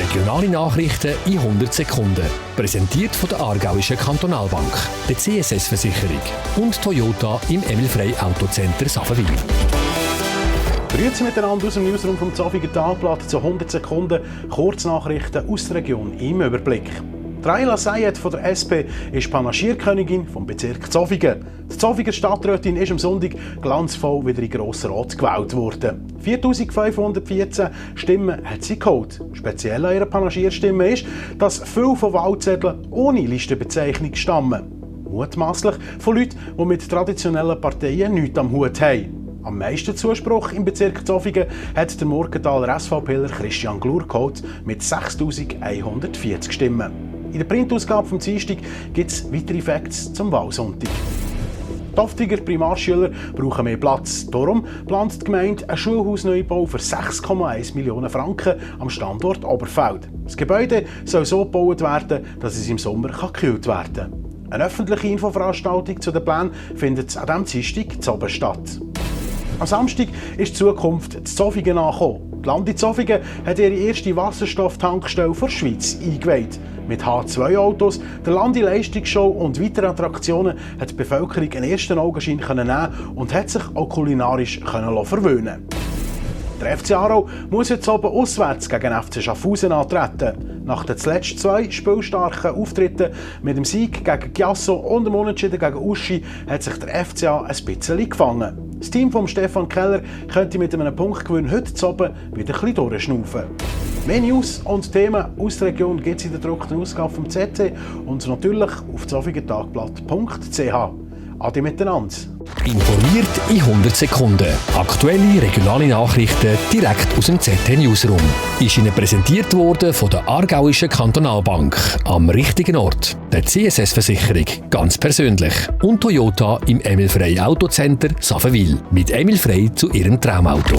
Regionale Nachrichten in 100 Sekunden. Präsentiert von der Aargauischen Kantonalbank, der CSS-Versicherung und Toyota im Emil-Frey Autocenter Saffenwil. Grüezi miteinander aus dem Newsroom vom Zofiger Tagblatt zu 100 Sekunden Kurznachrichten aus der Region im Überblick. Raila Sayed von der SP ist Panagierkönigin vom Bezirk Zofigen. Die Zofiger Stadträtin ist am Sonntag glanzvoll wieder in den Grossen Rat gewählt worden. 4514 Stimmen hat sie geholt. Speziell an ihrer Panagierstimme ist, dass viele von Wahlzetteln ohne Listenbezeichnung stammen. Mutmaßlich von Leuten, die mit traditionellen Parteien nichts am Hut haben. Am meisten Zuspruch im Bezirk Zofigen hat der Morgenthaler SVPler Christian Glur geholt mit 6140 Stimmen. In der Printausgabe vom Dienstag gibt es weitere Facts zum Wahlsonntag. Die Toftiger Primarschüler brauchen mehr Platz. Darum plant die Gemeinde einen Schulhausneubau für 6,1 Millionen Franken am Standort Oberfeld. Das Gebäude soll so gebaut werden, dass es im Sommer gekühlt werden kann. Eine öffentliche Infoveranstaltung zu den Plänen findet an diesem Dienstag in Zoben statt. Am Samstag ist die Zukunft in Zofigen angekommen. Die Landi Zofigen hat ihre erste Wasserstofftankstelle der Schweiz eingeweiht. Mit H2-Autos, der Landi-Leistungsshow und weiteren Attraktionen hat die Bevölkerung einen ersten Augenschein nehmen und hat sich auch kulinarisch verwöhnen. Der FC Aarau muss jetzt oben auswärts gegen FC Schaffhausen antreten. Nach den zuletzt 2 spielstarken Auftritten mit dem Sieg gegen Chiasso und dem Unentschieden gegen Uschi hat sich der FCA ein bisschen gefangen. Das Team von Stefan Keller könnte mit einem Punktgewinn heute oben wieder ein bisschen durchschnaufen. Mehr News und Themen aus der Region gibt es in der gedruckten Ausgabe vom ZT und natürlich auf zofigertagblatt.ch. Ade miteinander. Informiert in 100 Sekunden. Aktuelle regionale Nachrichten direkt aus dem ZT Newsroom. Ist Ihnen präsentiert worden von der Aargauischen Kantonalbank. Am richtigen Ort. Der CSS-Versicherung. Ganz persönlich. Und Toyota im Emil-Frey Autocenter Saffenwil. Mit Emil Frey zu Ihrem Traumauto.